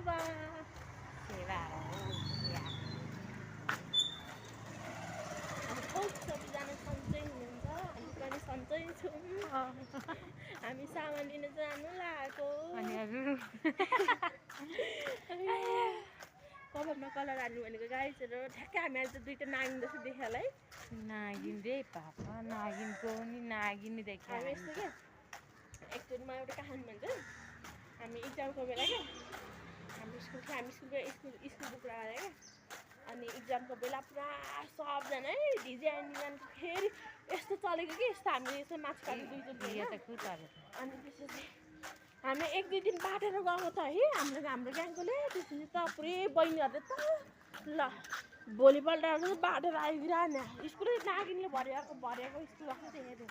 सेवा सेवा हो या सबैजना सन्चै हुनुहुन्छ हामी पनि सन्चै छौँ हामी सामान लिन जानु लागेको अनि अरू कपालमा कलर हाल्नु भनेको गाइजहरू ठ्याक्कै हामी आज दुईवटा नागिन जस्तो देख्यो होला है नागिन रे पापा नागिनको नि नागिन देख्यो हामी यस्तो क्या एकचोटि म एउटा कहानी भन्छु हामी इक्जामको बेला क्या हामी स्कुल बुक लगाएर क्या अनि इक्जामको बेला पुरा सबजना है भिजे निजानको फेरि यस्तो चलेको कि यस्तो हामीले यसो माथि काट्नु दुईचोटि अनि त्यसपछि हामी एक दुई दिन बाटेर गएको त है हाम्रो ग्याङकोले त्यसपछि त पुरै बहिनीहरूले त ल भोलिपल्ट बाटेर आइदिरहने स्कुलै नागिनले भरेको स्कुल आएको देखेको